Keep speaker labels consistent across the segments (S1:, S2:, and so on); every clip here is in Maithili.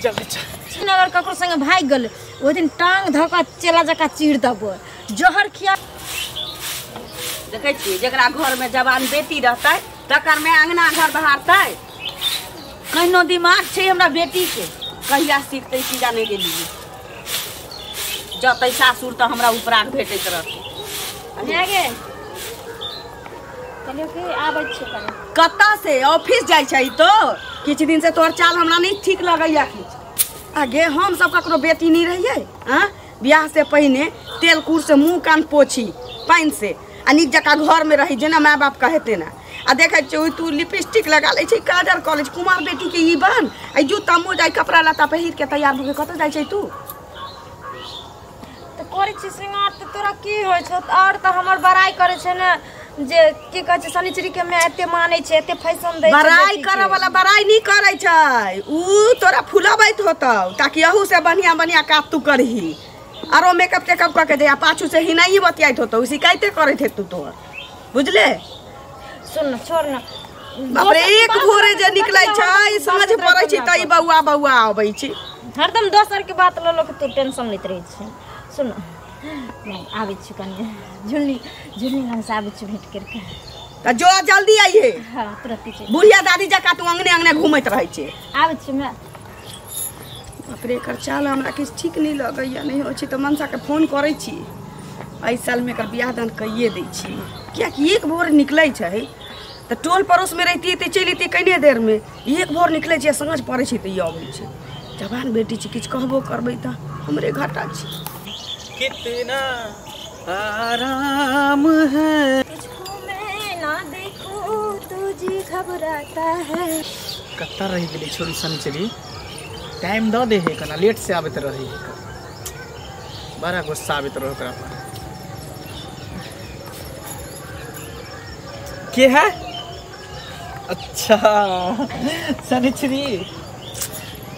S1: जल्दी चल।
S2: अगर ककरो संगे भागि गेल ओहि दिन टांग धऽ कऽ चेला जकाँ चीर देबो, जहर खिया।
S3: देखै छियै जकरा घरमे जवान बेटी रहतै तकर माय अंगना घर बहारतै। कहिनो दिमाग छै हमरा बेटीके, कहिया सीखतै की जाने गेलियै। जतै सासुर तऽ हमरा उपराग भेटैत रहतै।
S2: गे कहलियौ कि आबै छियौ कनि।
S3: कतऽ से ऑफिस जाइ छै तो? किछु दिन से तोहर चाल हमरा नहीं ठीक लगैया किछु। आगे हम सब ककरो बेटी नहीं रहियै। आँ बियाह से पहिने तेल कूर से मुँह कान पोछी पानि से आ नीक जकाँ घरमे रही जेना माय बाप कहे तेना। आ देखै छियै तू लिपस्टिक लगा लै छै, काजर कऽ लै छै, कुमार बेटीके ई बन आ जूता मोजा कपड़ा लत्ता पहिर के तैयार भऽ के कतऽ जाइ छै तू?
S2: तऽ करै छी श्रृंगार तऽ तोरा की होइ छौ? आओर तऽ हमर बड़ाइ करै छै ने जे की कहै छै शनिचरी के माय एते मानै छै, एते फैशन दै छै।
S3: बड़ाइ करऽ वाला बड़ाइ नहि करै छै, उ तोरा फुलबैत होतौ ताकि अहू से बढ़िया बढ़िया काज तू करही। आरो मेकअप टेकअप कऽ के दे आ पाछू से हिनाई बतियाइत होतौ, शिकायते करैत हेतौ तोहर, बुझले?
S2: सुन न, छोड़ न।
S3: बाप रे, एक भोरे जे निकलै छै साँझ पड़ै छै तऽ ई बौआ बौआ अबै छै।
S2: हरदम दोसर के बात लऽ लऽ के तू टेंशन लैत रहै छै। सुन नहीं आबै छी कनि झुलनी झुलनी लगसँ आबै छी भेंट करिके।
S3: तऽ जो जल्दी आइहे।
S2: हाँ तुरंत छै।
S3: बुढ़िया दादी जकाँ तू अंगने अंगने घूमैत रहै छै।
S2: आबै छी मैं।
S3: बाप रे, एकर चाल हमरा किछु ठीक नहि लगैया। नहि होइ छै तऽ मनसाके फोन करै छी, एहि सालमे एकर बियाह दान कैये दै छी। कियाकि एक भोर निकलै छै तऽ टोल पड़ोसमे रहितियै तऽ चलि अयतियै कनिए देरमे। एक भोर निकलै छै साँझ पड़ै छै तऽ ई अबै छै। जवान बेटी छै, किछु कहबो करबै तऽ हमरे घाटा छै।
S1: कितना आराम है
S2: तुझको मैं ना देखूं तुझे घबराता है।
S1: कत्ता रहि गेलै छोरी शनिचरी, टाइम दऽ दे है कना, लेट से आबैत रहे है, बड़ा गुस्सा आबैत रहे ओकरा पर। के है? अच्छा शनिचरी,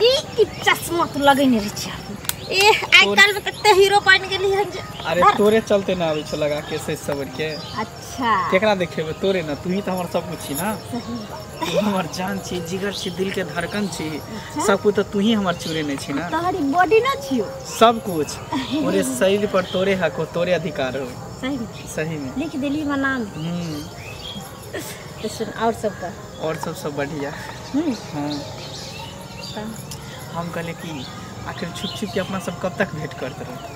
S2: ई की चश्मा तू लगेने रहै छै? ए आइ काल्हि में कते हीरो बनि गेली हन जे।
S1: अरे तोरे चलते ना आबै छौ लगा के से सवर के।
S2: अच्छा
S1: केकरा देखेबे? तोरे ना, तू ही तो हमर सब कुछ छी ना। तू हमर जान छी, जिगर छी, दिल के धड़कन छी।
S2: अच्छा?
S1: सब कुछ तो तू ही हमर चुरेने छी ना।
S2: तोहरी बॉडी ना छियो
S1: सब कुछ पूरे शरीर पर तोरे हक हो, तोरे अधिकार हो।
S2: सही में?
S1: सही में
S2: लिख देली हमर नाम। तो सुन और सब का?
S1: और सब सब बढ़िया। हाँ हम कहले कि आखिर छुप छुप के अपना सब कब तक भेंट करते रहते?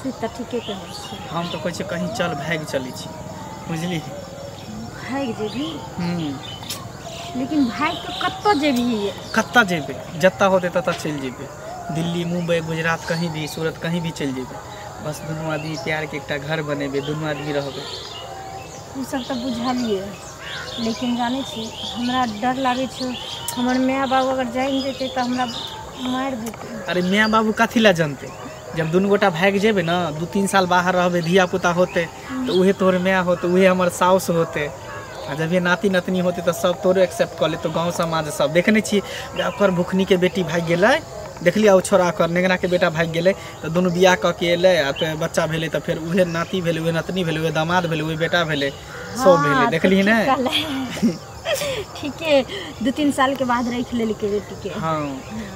S2: से तऽ ठीके कहै छी।
S1: हम तो कहै छी कहीं चल भागि चलै छी, बुझली?
S2: भागि जेबही? लेकिन भागि के कतऽ जेबही?
S1: कतऽ जेबै, जतऽ होतै ततऽ चलि जेबै। दिल्ली, मुम्बई, गुजरात, कहीं भी, सूरत, कहीं भी चलि जेबै। बस दुनू आदमी प्यार के एकटा घर बनेबै, दुनू आदमी रहबै।
S2: ओ सब तऽ बुझलियै, लेकिन जानै छी हमरा डर लागै छै। हमर माय बाबू अगर जानि जेतै तऽ हमरा मारि देतै।
S1: अरे माय बाबू कथी लए जनतै? जब दुनू गोटा भागि जेबै ने, 2-3 साल बाहर रहबै, धिया पुता होतै तऽ उहे तोहर माय होतै, उहे हमर साउस होतै। आ जब ये नाती नतनी होतै तऽ सब तोरे एक्सेप्ट कऽ लेतौ, गाँव समाज सब। देखने छियै ओकर भुखनीके बेटी भागि गेलै, देखलियै ओ छोड़ा ओकर नेंगराके बेटा भागि गेलै तऽ दुनू बियाह कऽ के एलै आ तऽ बच्चा भेलै तऽ फेर उहे नाती भेलै, उहे नतनी भेलै, उहे दामाद भेलै, उहे बेटा भेलै, सब भेलै। देखलियै ने?
S2: ठीके, 2-3 साल के बाद रख लेलकै बेटी के।
S1: हाँ,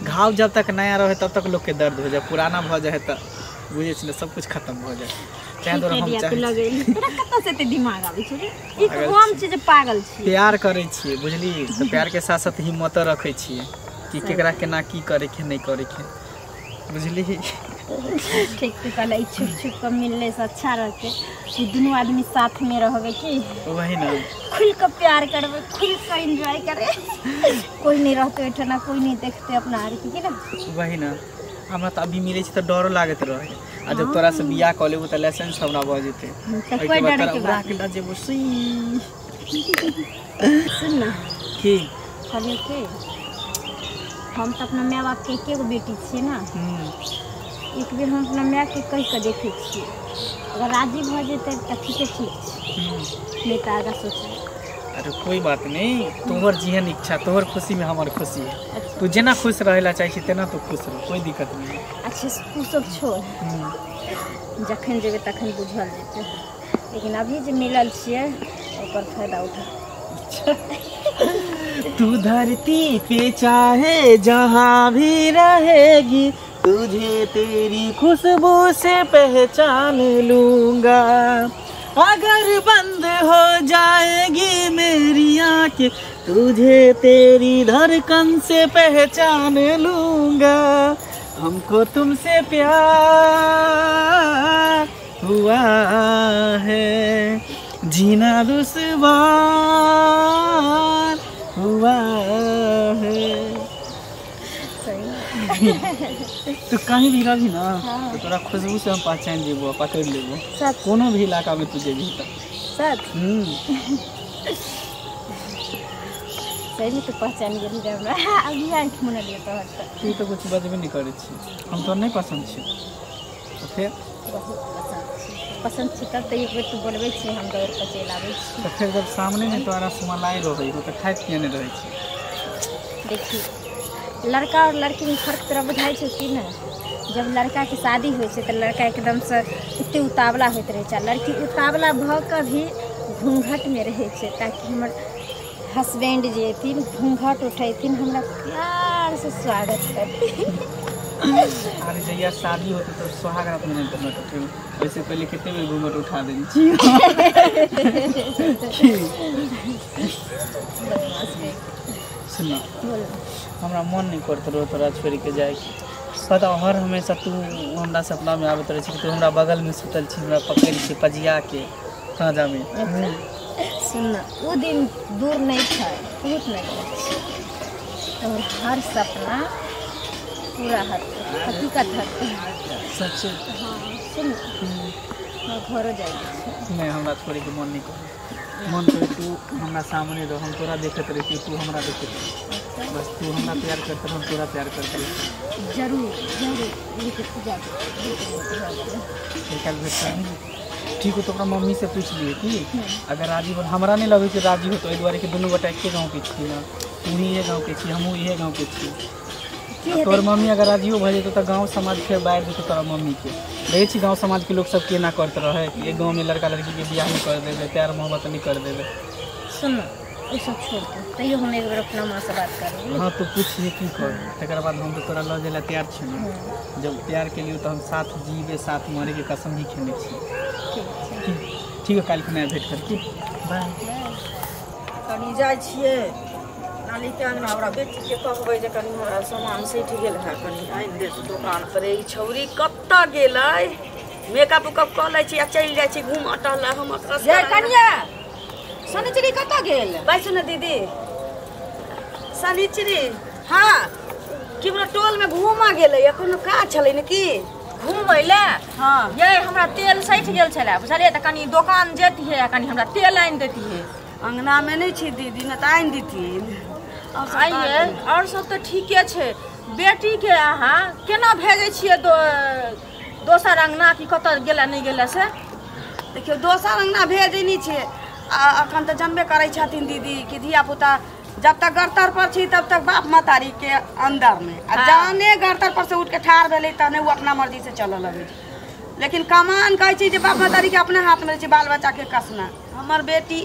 S1: घाव जब तक नया रहे तब तक लोग के दर्द हो जाए, पुराना भऽ जाए तऽ बुझै छी ने सब कुछ खत्म भऽ जाए। तैं दुआरे हम चाहै
S2: तोरा कतऽ से एते दिमाग आबै छौ रे? ई हम छी जे पागल छी।
S1: प्यार करै छियै बुझली, तऽ प्यार के साथ साथ हिम्मत रखै छियै कि केकरा केना की करे के नहीं करे के, बुझली?
S2: ठीक तू कहले, छुप छुप के मिलने से अच्छा रहते कि दुनू आदमी साथ में रहबे, की
S1: वही ना,
S2: खुल के प्यार करबे, खुल के एंजॉय करे, कोई नहीं रहते ओहिठना, कोई नहीं देखते अपना आर के, की ना?
S1: वही ना, हमरा तऽ अभी मिलै छै तऽ डरो लागैत रहे। आ जब तोरा से बियाह कऽ लेबो तऽ लाइसेंस हमरा भऽ जेतै,
S2: तऽ कोई डरे के बात
S1: नहीं। जेबो सुन
S2: ना
S1: की
S2: कहलियै कि हम तऽ अपना माय बापके एके गो बेटी छियै ना। एक बेर हम अपना मायके कहि कऽ देखै छियै, अगर राजी भऽ जेतै तऽ ठीके ठीक छै, नहि तऽ आगाँ सोचबै।
S1: अरे कोई बात नहीं, तोहर जेहन इच्छा, तोहर खुशी में हमार खुशी है। तू जेना खुश रहे ला चाहे तेना तू खुश रह, कोई दिक्कत नहीं।
S2: अच्छा तू सब छोड़, जखन जेबै तखन बुझल जेतै, लेकिन अभी जे मिलल छियै ओकर फायदा उठा।
S1: अच्छा तू धरती पे चाहे जहाँ भी रहेगी, तुझे तेरी खुशबू से पहचान लूंगा। अगर बंद हो जाएगी मेरी आंखें, तुझे तेरी धड़कन से पहचान लूंगा। हमको तुमसे प्यार हुआ है, जीना दुश्वार हुआ है। तू कहीं भी रही ना, हाँ। तो तोरा खुशबू से हम पहचान जेबो, पकड़ लेबो। कोनो भी इलाका में तू जेबी त
S2: सच। सही में तू पहचान गेली रे हमरा। अभी आंख मुन लियो तोहर।
S1: तू तो कुछ बजबे नहीं करै छी, हम तो नहीं पसंद छी। तो फिर
S2: बहुत पसंद छी, पसंद छी तब तो एक बेर तू बोलबै छी हम दौड़ के चलि आबै छी।
S1: तो फिर जब सामने में तोरा रसमलाई रहै हो तो खाइत किया नहीं रहै छी?
S2: देखी लड़का और लड़की में फर्क तोरा बुझाइ छौ कि नहि? जब लड़का के शादी होइ छै तऽ लड़का एकदम से एते उतावला होइत रहै छै, लड़की उतावला भऽ कऽ भी घूंघट में रहै छै, ताकि हमर हस्बैंड जे एथिन घूंघट उठेथिन हमरा प्यार से स्वागत करथिन।
S1: अरे जहिया शादी होते तो सुहाग रात में नहीं घूंघट उठेबो, वैसे पहले कितने बेर घूंघट उठा देने छी। सुन, हमरा मन नहीं करत रहो तोरा छोड़ के जाए। पता हर हमेशा तू हमरा सपना में आबैत रहै छी, तू हमरा बगल में सुतल छी, हमरा पकड़ के पजिया के साँझा में।
S2: सुन, वो दिन दूर नहीं था, बहुत नहीं और हर सपना पूरा हकीकत है।
S1: सच?
S2: हाँ। सुन, मैं घरो जाएगी।
S1: नहीं, हमरा छोड़े के मन नहीं करे, मन करे तू हमरा सामने रह, हम तोरा देखत रही, तू हमरा देखत रही। बस तू हमरा प्यार करते, हम तोरा प्यार करते।
S2: जरूर जरूर।
S1: ठीक हो तो अपना मम्मी से पूछ लिए कि अगर राजी हो। हमरा नहीं लगे कि राजी हो तो एहि दुआरे कि दुनू गोटा एके गाँव के छी ना, तू ही इहे गाँव के छी, हमहूँ इहे गाँव के छी। तोहर मम्मी अगर राजियो भऽ जेतौ तऽ गाँव समाज फेर बाहर जेतौ तोरा मम्मी के। देखै छी गाँव समाज के लोग सब केना करत रहे कि एक गाँव में लड़का लड़की के बियाह नहीं कर देवे, प्यार मोहब्बत नहीं कर देवे।
S2: सुन, ई सब छोड़ दे, तैयो हम एक बेर अपना माँ से बात करबै।
S1: हाँ तो पूछिए की कर, तकर बाद हम तो तोरा लऽ जाय ला तैयार छी। जब प्यार के लिए तो हम साथ जीवे साथ मरे के कसम भी खेने छी। ठीक ठीक है, काल्हि खुना भेंट कर की। बाय।
S3: कनी जाइ छियै नाली के अंगना, हमरा बेटीके कहबै जे कनी हमरा सामान सठि गेल है, कनी आनि देत दोकान पर। ई छौरी कतऽ गेलै? मेकअप उकअप कऽ लै छी आ चलि जाइ छी घूमऽ टहलऽ। हम
S4: ये कनिया शनिचरी कतऽ गेल?
S3: बैसू ने दीदी। शनिचरी
S4: हाँ
S3: केकरो टोल में घूमऽ गेलै, कोनो काज छलै ने की
S4: घूमै लए?
S3: हाँ।
S4: ये हमरा तेल सठि गेल छलै बुझलियै, तऽ कनी दोकान जैतियै आ कनी हमरा तेल आनि देतियै।
S3: अंगना में नहीं छी दीदी, न तऽ आनि देतियै।
S4: आइए और सब तऽ ठीके छै। बेटी के अहाँ केना भेजै छियै दोसर अंगना कि कतऽ गेलै नहि गेलै से?
S3: देखियौ दोसर अंगना भेजै नहि छियै। अखन तऽ जनबे करै छथिन दीदी कि धिया पुता जब तक गरतर पर छी तब तक बाप महतारी के अंदर में, आ जाने गरतर पर से उठ के ठाढ़ भेलै तहने ओ अपना मर्जी से चलऽ लगै छै। लेकिन कमान कहै छी जे बाप महतारी के अपने हाथ में रहै छै बाल बच्चा के कसना। हमर बेटी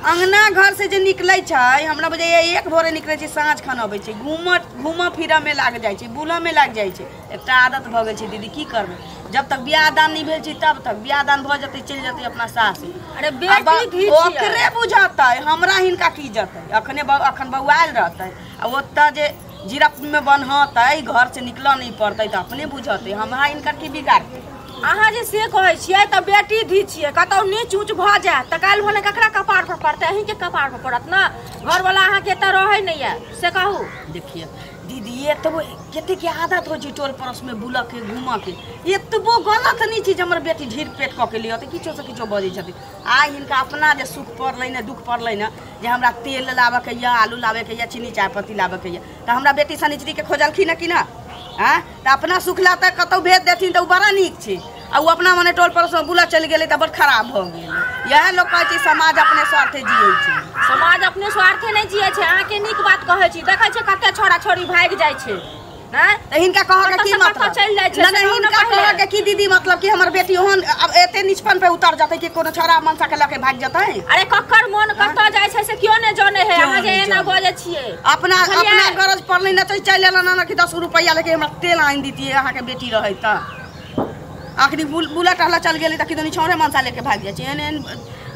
S3: अंगना घर से जे निकलै छै, हमरा बुझाइए एक भोरे निकलै छै, साँझ खन अबै छै, घूमऽ फिरऽ में लागि जाइ छै, बुलऽ में लागि जाइ छै। एकटा आदत भऽ गेल छै दीदी, की करबै? जब तक बियाह दान नहीं भेल छै तब तक, बियाह दान भऽ जेतै चलि जेतै अपना सासु।
S4: अरे बेटी भी
S3: ओकरे बुझतै, हमरा हिनका की जेतै? अखने अखन बौआयल रहतै आ ओतऽ जे जिरप में बन्हतै, घर से निकलऽ नहीं पड़तै तऽ अपने बुझतै, हमरा हिनकर की बिगाड़तै?
S4: अहाँ जे से कहै छियै तऽ बेटी धी छियै, कतौ नीच ऊँच भऽ जायत तऽ काल्हि भने ककरा कपार पर पड़तै? अहीँके कपार पर पड़त ने। घरवला अहाँके एतऽ रहै नहि यऽ से कहू।
S3: देखिए दीदी, एतबो कतेक आदत होइ छै टोल पड़ोस में बुलऽ के घूमऽ के, एतबो गलत नहि छै जे हमर बेटी ढीर पेट कऽ के लिअ तऽ किछो से किछो बजै छथिन। आइ हिनका अपना जे सुख पड़लै ने दुख पड़लै ने जे हमरा तेल लाबऽके यऽ, आलू लाबऽके यऽ, चीनी चायपत्ती लाबऽके यऽ, तऽ हमरा बेटी शनिचरी के खोजलखिन हँ कि ना? आँय तऽ अपना सुख ला तऽ कतहु भेज देथिन तऽ ओ बड़ा नीक छै, आ ओ अपना मने टोल पड़ोसमे बुलऽ चलि गेलै तऽ बड़ खराब भऽ गेलै। इएह लोक कहै छै समाज अपने स्वार्थे जियै छै।
S4: समाज अपने स्वार्थे नहि जियै छै। अहाँके नीक बात कहै छी, देखै छियै कते छोरा छोरी भागि जाइ छै। हैं
S3: त हिनका कह के की मतलब
S4: चलि जाइ छै
S3: ना हिनका कह के की दीदी मतलब कि हमर बेटी ओहन अब एते निचपन पे उतर जतै कि कोनो छोरा मनसा के लके भाग जतै।
S4: अरे ककर मन कतऽ जाइ छै से क्यों ने जाने है, अहाँ जे एना बजै छियै।
S3: अपना अपना गरज पड़लै न त चलि एलन न कि 10 रुपैया लेके हमरा तेल आनि दितियै अहाँ के बेटी रहै त। आखिरी बुला टहला चल गेलै त किदनी छौरे मनसा लेके भाग जाइ छै। एहन एहन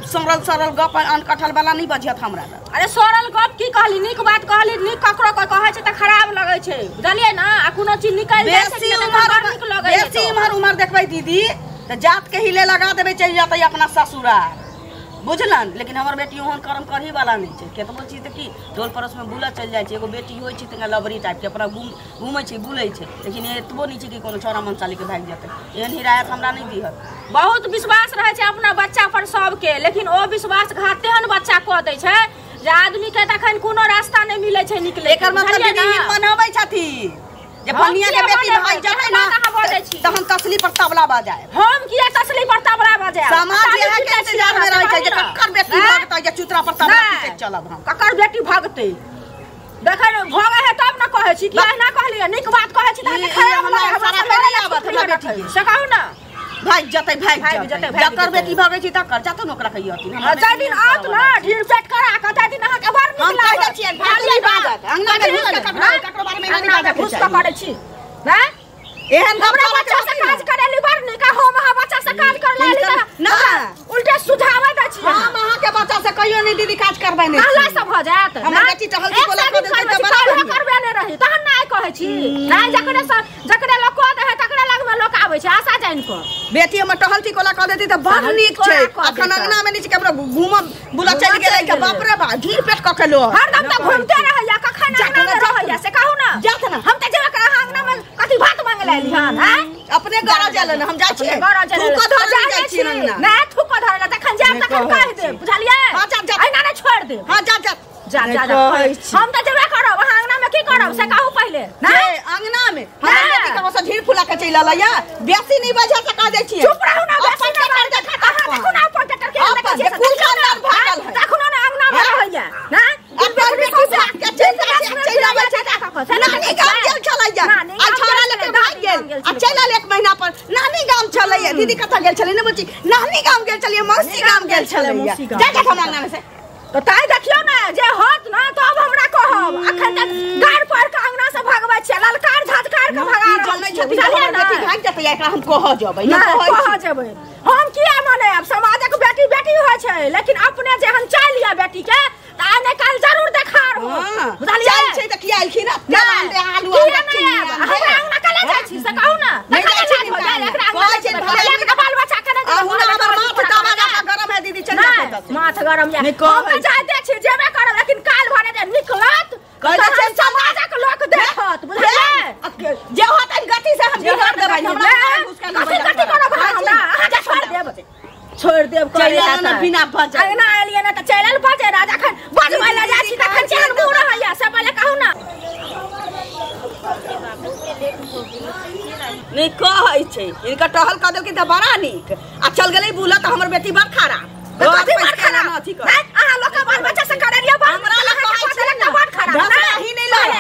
S3: सरल सरल गप अनकठल वाला नहीं बजियत हमरा।
S4: अरे सरल गप की कहली, नीक बात कहली, नीक ककरो कोई कहै छै त खराब लगै छै, बुझलियै ना? आ कोनो चीज निकल जाइ छै त बड़ नीक लगै छै।
S3: बेसी इम्हर उम्हर देखबै दीदी त जात के हिले लगा देबै, चलि जेतै अपना ससुराल, बुझलन? लेकिन हमर बेटी ओहन कर्म करही वाला नहीं छै। केतबो चीज त की टोल पड़ोस में बुला चलि जाइ छै, एगो बेटी होइ छै तंगा लबरी टाइप के अपना घूमै छै बुलै छै, लेकिन एतबो नहीं छै कि कोनो छौड़ा मनसा लेके भागि जेतै। एहन हिरायत हमरा नहीं दिहत।
S4: बहुत विश्वास रहै छै अपना बच्चा पर सबके, लेकिन ओ विश्वासघात तेहन बच्चा कऽ दै छै जे आदमी के तखन कोनो रास्ता नहि मिलै छै निकले।
S3: एकर मतलब दीदी मनबै छथिन जे फनिया के बेटी भाग जेतै ना त हम तसली पर तबला बजाएब।
S4: हम किया तसली पर तबला बजाएब?
S3: समाज इहे के इंतजार में रहै छै जे ककर बेटी भागतै, जे चुतरा पर तबला पीटैत चलब हम।
S4: ककर बेटी भागतै? देखै भागै है तब ना कहै छी कि एना कहलियै, नीक बात कहै छी त अहाँके खराब
S3: हमरा सारा पे नहि आबत हमरा बेटी
S4: से कहू ना।
S3: भाग जेतै भाग जेतै, जकर बेटी भागै छै तकर जातो न ओकरा कहियथिन।
S4: जाहि दिन आत ना ढीर पेट करा के ताहि दिन अहाँके बड़ नीक
S3: लागत। हम कहै छियनि भाग नहि बाजत, अंगना में घुस के ककरो बारे में नहि बाजत,
S4: घुस के करै छी हैं।
S3: एहन
S4: हमरा बच्चा से काज करेली बड़ नीक, हम अहाँ बच्चा से काज करले
S3: ना
S4: उल्टे सुझावे दै छी।
S3: हम अहाँ के बच्चा से कहियो नहीं दीदी काज करबै नहीं।
S4: कहला सब भ जायत।
S3: हमर बेटी टहल के बोला क देतै त बराबर
S4: करबे नै रही तहन ना कहै छी। नहीं जकरे से जकरे लोक क दे है तकरे लग में लोक आबै छै आशा जानि क।
S3: बेटी हमर टहलती कोला क देती त बड़ नीक छै। अखन अंगना में नीचे के हमरा घूमब बुला चलि गेलै त बाप रे बा ढीर पेट क के लो
S4: हरदम त घूमते रहैया, कखन अंगना में रहैया से कहू ना।
S3: जात ना
S4: हम त जेबे अहाँ अंगना में कथी भात मांगे ले हन हैं?
S3: अपने घर जाले ना हम जाइ छी, थूक धर जाइ छी अंगना
S4: ना थूक धर ले तखन जाब तखन कह देब, बुझलियै?
S3: हां जा जा
S4: एना नै छोड़ देब।
S3: हां जा जा
S4: जा जा हम त जेबे करब अहाँ अंगना में की करब से कहू पहिले।
S3: ना अंगना में हमर बेटी के ओस ढीर फुला के चलि अलै या बेसी नहीं बजा त कह दै छी।
S4: चुप रहू ना, बेसी नै बजा अहाँ देखू ना अपन ट्रैक्टर के देखै छी
S3: कुल खानदान भागल है
S4: तखनो ना अंगना में रहैया ना
S3: अपन बेटी भाग के चलि आबै छै। नानी गाम गेल छलैया आ छोरा लेके भाग गेल आ चलि आयल एक महीना पर। नानी गाम छलैया दीदी कतऽ गेल छलै ने बुची? नानी गाम गेल छलैया, मौसी गाम गेल छलैया। जा जा हमरा अंगना में से
S4: तो ताई देखियो ना जे होत ना तब हमरा कहब। अखन तक गाड़ पर के अंगना से भगबै छियै, ललकार झटकार के भगा रहल
S3: छी। बुझलियै ना बेटी भाग जेतै एकरा हम कह जेबै ना
S4: कह जेबै हम किया माने। अब समाजक बेटी बेटी होइ छै, लेकिन अपने जेहन चालि या बेटी के त आइ नै काल जरूर देखार हो, बुझलियै?
S3: चालि छै त किया एलखिन ना तेल आलू
S4: हमरा अंगना कले जाइ छी से कहू ना।
S3: नै जाइ छी
S4: एकरा अंगना एकरा बाल बच्चा के नै
S3: हमर माथ तवा गरम है दीदी चल जा
S4: माथ गरम या हम त जाइते छी जेबे करब, लेकिन काल भरे जे निकलत
S3: कहै छै
S4: समाजक लोक देखत, बुझलियै?
S3: जे होतै गति से हम बिगाड़ देबै। हमरा
S4: कथी कथी करब हमरा अहाँ के छोड़ देब, छोड़ देब
S3: करे ना बिना बजे
S4: अंगना एलियै ना त चलि आयल बजे राजा। अखन बजबै ले जाइ छी तखन चैन मुँह रहैया से पहिले कहू ना।
S3: नहीं कहै छै इनका टहल क देलखिन त बड़ा नीक आ चल गेलै बुला त हमर बेटी बड़ खराब।
S4: कथी बड़ खराब? अहाँ लोक बाल बच्चा से करेलियै बड़
S3: हमरा लग कहै छै
S4: ना बड़ खराब
S3: ढाही नै लड़ै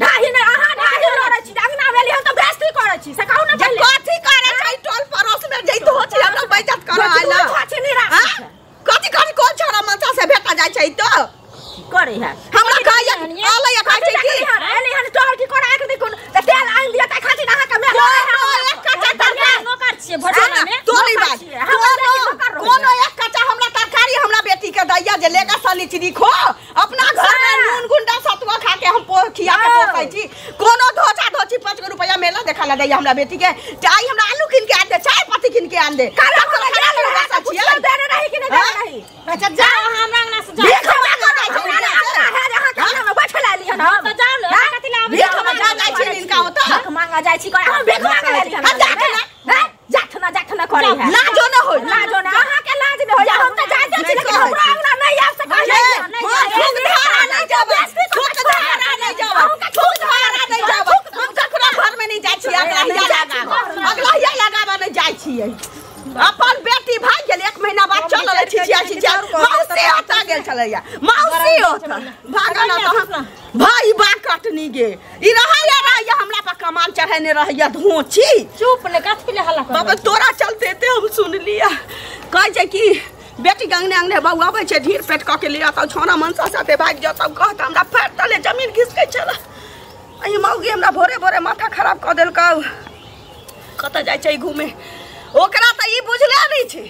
S4: ढाही नै अहाँ ढाही लड़ै छी अंगना मे एलियै त बेइज्जती करै छी से कहू ना
S3: पहिले। कथी करै छै टोल पड़ोस में जइतो हो छै हमरा बेइज्जत करऽ आइला कथी कथी कोन छोरा मनसा से भेटा जाइ छै तो
S4: करे है
S3: हमरा कहैया आलै कहै छै की
S4: एली हन टहल की करा के देखू त तेल आनि दिया त खातिर अहाँ के मे
S3: एक कच्चा तरकारी
S2: नौकर छियै भटोला में
S3: तो नहीं बात कोनो एक कच्चा हमरा तरकारी हमरा बेटी के दैया जे लेगा सलिचरी खो अपना घर में नून गुंडा सतुआ खा के हम खिया के पोसै छी। कोनो धोचा धोची 5 गो रुपया मेला देखा ला दैया हमरा बेटी के। चाय हमरा आलू किन के आन दे, चाय पत्ती किन के आन दे।
S4: काल हमरा गेल रहे पुछल देने रही कि नै देने रही?
S2: अच्छा जाओ हमरा अंगना से जाओ।
S3: भीख मांगऽ जाइ छी
S4: अंगना है जे अहाँ के अंगना में बैठल आली हन हम
S2: त जाओ ने कथि ला आबै
S3: भीख मांगऽ जाइ छी इनका ओतऽ
S4: भीख मांगऽ जाइ छी करे हम भीख मांगऽ आली हन। जात ना जात ना करे है
S3: लाजो न होय
S4: लाजो न अहाँ के लाज न होय। हम त जाइते छी लेकिन हमरा अंगना नै आबि सकै
S3: हम थूक धारा नै जाबै, थूक धारा नै जाबै, थूक धारा नै जाबै। हम ककरो घर में नै जाइ छी, अगला हिया लगाबऽ अगला हिया लगाबऽ नै जाइ छियै। अपन बेटी भाग गेल 1 महीना बाद चल अलै छिछिया छिछिया मौसी ओतऽ गेल छलैया मौसी ओतऽ भागल त भाई बा कटनी गे ई रहैया रहैया हमरा पर बढ़ेने रहैया धोची।
S2: चुप ने कथी ले हल्ला कर।
S3: बाबा तोरा चलते ते हम सुन लिया। कहै छै कि बेटी के अंगने अंगने बौआ आबै छै ढीर पेट कऽ के ले आता छौना मनसा साथे भागि जतौ कहत हमरा पैर तले जमीन घिसकै छला। अई मौगी हमरा भोरे भोरे माथा खराब कऽ देलकौ। कतऽ जाइ छै घूमे ओकरा तऽ ई बुझले नहि छै।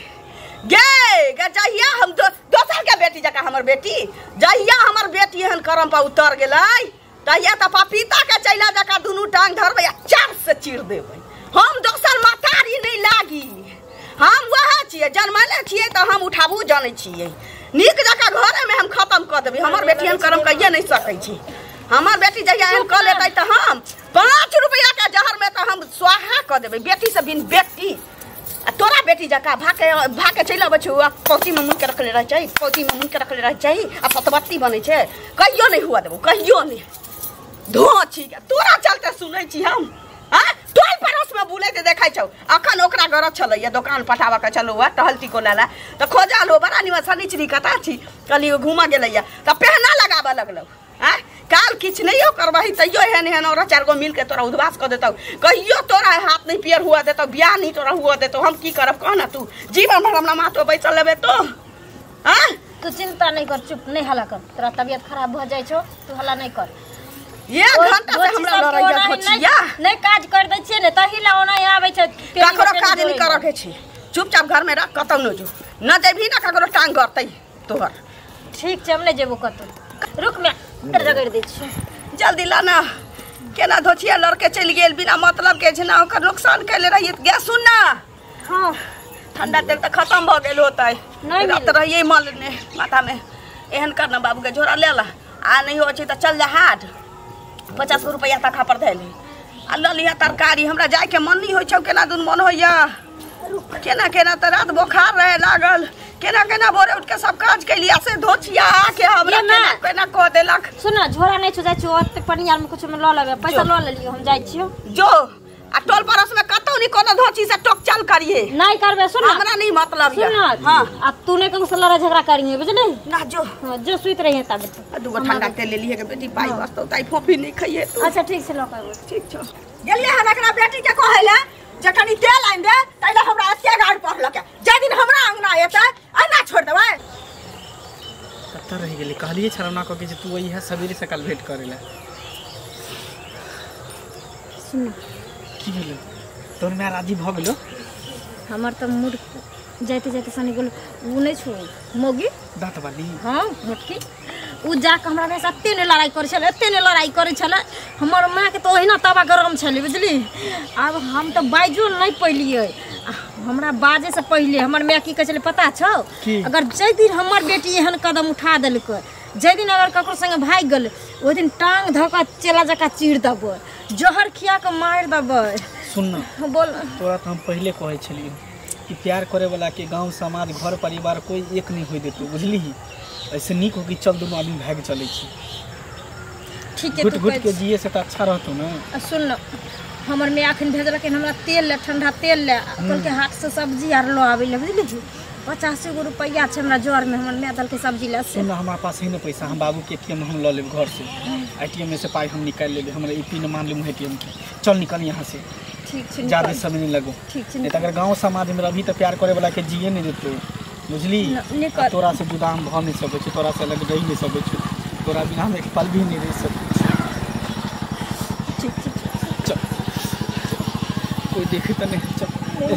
S3: गे गे जहिया हम दोसर के बेटी जकाँ हमर बेटी जहिया हमर बेटी एहन करम पर उतर गेलै तहिया तऽ पपीता के चैला जकाँ दुनू टांग धरबै आ चार से चीर देबै। हम दोसर महतारी नहि लागी। हम वएह छियै जन्मले छियै तऽ हम उठाबू जानै छियै। नीक जकाँ घरेमे हम खत्म कऽ देबै। हमर बेटी एहन करम कहिए नहि सकै छै। हमर बेटी जहिया एहन कऽ लेतै तऽ हम 5 रुपैआ के जहरमे तऽ हम स्वाहा कऽ देबै बेटी से बिन बेटी। आ तोरा बेटी जकाँ भाके भाके चलि अबै छै पौतीमे मुनि के रखले रहै छै पौतीमे मुनि के रखले रहै छै आ सतबत्ती बनै छै। कहियो नहि हुआ देबौ कहियो नहि। धो छी तोरा चलते सुनै छी हम। हाँ टोल पड़ोसमे बुलैत देखै छौ। अखन ओकरा गरज छलैया दोकान पठाबऽ के चलू टहलती को लाला तऽ खोजल हो बड़ा निमन शनिचरी कता छी कहली घूमऽ गेलैया तऽ पहना लगाबऽ लगलौ। आँ काल किछु नहियो करबही तैयो एहन एहन औरत 4 गो मिलके तोरा उद्वास कऽ देतौ। कहियो तोरा हाथ नहीं पियर हुआ देतौ बियाह नहीं तोरा हुआ देतौ। हम की करब कह ना तू जीवन भर हमरा माथ बैसल लेबे तो। आँ
S2: तू चिंता नहीं कर चुप नहीं हल्ला कर। तोरा तबियत खराब भऽ जाइ छौ तू हल्ला नहीं कर।
S3: एक घंटा से हमरा लड़ैया धोचिया
S2: नहीं काज कर दै छियै ने तही ला ओना आबै छै।
S3: ककरो काज नहीं करऽ के छै चुपचाप घर में रह कतौ न जो न जेबही ना ककरो टांग गड़तै तोहर।
S2: ठीक छै हम नहीं जेबो कतौ। रुक मैं रगड़ दै छियै
S3: जल्दी ला ना। केना धोचिया लड़के चलि गेल बिना मतलब के छै ना ओकर नुकसान कैले रहियै। गे सुन ना।
S2: हाँ
S3: ठंडा तेल तऽ खत्म भऽ गेल होतै रात रहियै मल ने माथा में। एहन कर ना बाबू के झोरा ले ला आ नहीं होइ छै तऽ चल जा हाट 50 रुपैआ तखा पर धैले आ लऽ लिहऽ तरकारी। हमरा जाइके मन नहीं होइ छौ केना दुन मन होइया केना केना तऽ रात बोखार रहे लागल केना केना भोरे उठ के सब काज कैलिया से धोचिया आके हमरा केना केना कऽ देलक।
S2: सुन झोरा नहीं छौ जाइ छियौ ओते पनियार में कुछ में लऽ लेबै पैसा लऽ लेलियौ हम जाइ छियौ
S3: जो। आ टोल पड़ोस में कतौ नहीं कोनो धोची से टोक चाल करिए
S2: नहीं करबे। सुन
S3: हमरा नहीं मतलब
S2: सुन। हां आ तू नहीं ककरो से लड़ाई झगड़ा करिए बुझली
S3: ना जो।
S2: हां जो सुइत रहिए तब
S3: दूगो ठंडा तेल ले लिए के बेटी पाई बसतौ ताई फोफी नहीं खइए तू।
S2: अच्छा ठीक छै लऽ के आबो।
S3: ठीक छौ गेलिए हम एकरा बेटी के कहै ले जे कनी तेल आनि दे तैला हमरा एते गाड़ पड़लक। जाहि दिन हमरा अंगना एतै एना छोड़ देबै।
S1: कतऽ रहि गेली कहलिए छलौना कऽ के जे तू अइहे सबेरे सकाल भेंट करै ला।
S2: सुन
S1: की भेलो तोर माय राजी भऽ गेलो?
S2: हमर तऽ मूड जाइते जाइते सनी गेल। उ नहीं छौ मौगी
S1: दाँत वाली।
S2: हाँ मोटकी उ जाके हमरा माय से एते ने लड़ाई करै छलै एते ने लड़ाई करै छलै। हमर माँके तऽ ओहिना तवा गरम छलै बुझली। आब हम तऽ बाजो नहीं पैलियै। हमरा बाजे से पहिले हमर माय की कहै छलै पता छौ? अगर जाहि दिन हमर बेटी एहन कदम उठा देलकै जाहि दिन अगर ककरो संगे भागि गेलै ओहि दिन टांग धऽ कऽ चेला जकाँ चीर देबै जहर खिया कऽ मारि देबै।
S1: सुन ना
S2: बोल।
S1: तोरा तऽ हम पहिले कहै छलियै कि प्यार करे वाला के गांव समाज घर परिवार कोई एक नहीं हो देतौ बुझली। ऐसे नीक हो कि चल दुनू आदमी भागि चलै छी।
S2: ठीक है
S1: घुट घुट के जिए से तऽ अच्छा रहतौ ना।
S2: सुन न हमर माय अखन भेजलकै हमरा तेल ले ठंडा तेल ले कहलकै हाट से सब्जी आर लऽ आबै ले बुझली। 50 गो रुपैआ छै हमरा जर में हमर माय देलकै सब्जी ले।
S1: सुन हमरा पास है ना पैसा हम बाबू के एटीएम हम लऽ लेब घर से एटीएम में से पाई हम निकालि लेबै। हमरा ई पिन मान लेब एटीएम के। चल निकल यहाँ से।
S2: ठीक छै
S1: ज्यादा समय नहीं लगो।
S2: ठीक छै
S1: नहीं तऽ अगर गांव समाज में रही तऽ प्यार करे वाला के जिए नहीं देतौ बुझली। तोरा से जुदा हम भऽ नहीं सकै छी तोरा से अलग रहि नहीं सकै छी तोरा बिना हम एक पल भी नहीं रहि सकै छी।
S2: ठीक छै
S1: चल कोई देखे तऽ नहीं। चल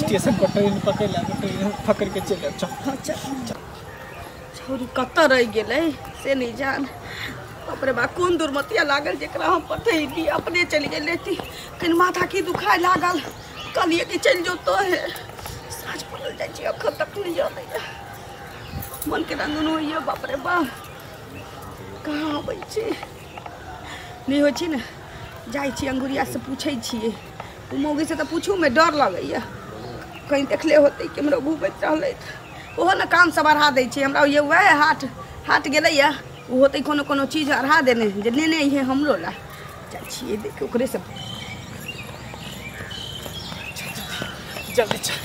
S1: स्टेशन पर ट्रेन पकड़ ला ट्रेन पकड़ के चल चल।
S3: चल छौरी कतऽ रहि गेलै से नहीं जान। बाप रे बा कोन दुर्मतिया लागल जेकरा हम पठैली अपने चलि गेल रहती। कनि माथा की दुखाय लागल कहलिए कि चलि जो तो है साँझ पड़ल जाइ छी अखन तक नहीं अबैया मन के रंगन होइया। बाप रे बा कहाँ अबै छै नहीं होइ छै ने जाइ छी अंगुरिया से पूछै छियै ओ मौगी से तऽ पूछूमे डर लगैया कहीं देखले होतै केम्हरो घूमैत रहलै ओहो ने काम सब अढ़ा दै छै हमरा। होइए वएह हाट हाट गेलैया ओ होतै कोनो कोनो चीज अढ़ा देने जे लेने अइहे हमरो ला। जाइ छियै देख ओकरे से
S1: जल्दी चल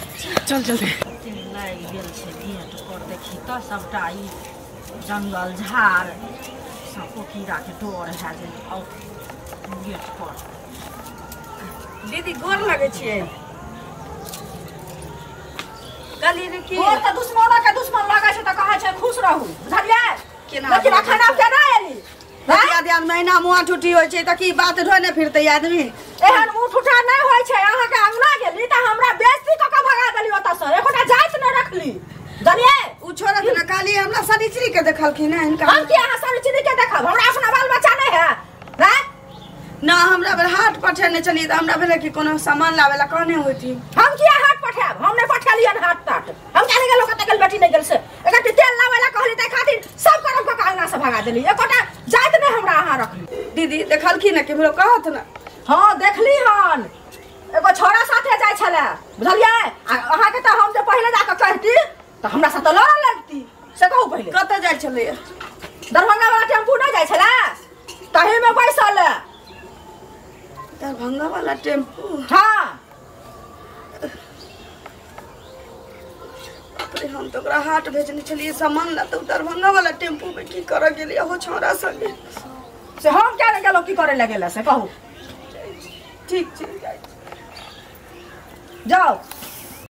S1: चल जल्दी।
S4: लागि गेल छै गेट पर देखी तऽ सबटा ई जंगल झाड़ साँपो कीड़ाके डर भए गेल। आउ गेट पर
S3: दीदी गोर लगै छियै। कहलियै ने कि
S4: गोर तऽ दुश्मनो के दुश्मन लगै छै तऽ कहै छै खुश रहू, बुझलियै?
S3: केना
S4: लेकिन अखन आब केना एली?
S3: बतिया दियाद महीना मुँह ठुठी होइ छै तऽ की बात ढोने फिरतै आदमी?
S4: एहन मुँह ठुठा नहि होइ छै। अहाँके अंगना गेली तऽ हमरा बेइज्जती कऽ के भगा देली ओतऽसँ, एकोटा जाति नहि रखली, बुझलियै?
S3: ओ छोड़त ने, कहली हमरा शनिचरी के देखलखिन हँ हिनका।
S4: हम की अहाँ शनिचरी के देखब? हमरा अपना बाल बच्चा नहि है? हैं?
S3: ना हमरा बेर हाट पठेने छलियै तऽ हमरा भेलै कि कोनो सामान लाबै ला कहने होथिन।
S4: हम किया हाट पठायब? हम नहि पठेलियनि हाट ताट। हम किया नहि गेलहुँ? कतऽ गेल बेटी नहि गेल से एकटा तेल लाबै ला कहली ताहि खातिर सब करम कऽ के अंगना से भगा देली, एकोटा जाति नहि हमरा अहाँ रखली।
S3: दीदी देखलखिन हँ केम्हरो कहत ने?
S4: हँ देखली हन, एगो छोड़ा साथे जाइ छलै, बुझलियै? आ अहाँके तऽ हम जे पहिले जाकऽ कहती तऽ हमरा से तऽ लड़ऽ लगती, से कहू पहिले।
S3: कतऽ जाइ छलैया?
S4: दरभंगा वाला टेम्पू नहि जाइ छलै तहीमे बैसल।
S3: दरभंगा वाला टेम्पू?
S4: हाँ।
S3: बाप रे, हम तऽ ओकरा हाट भेजने छलियै सामान ला तऽ दरभंगा वाला टेम्पू में की करऽ गेलियै हो छौड़ा संगे?
S4: से हम किया नहि गेलहुँ, की करे लए गेलै से कहू?
S3: ठीक छै,
S4: जाउ।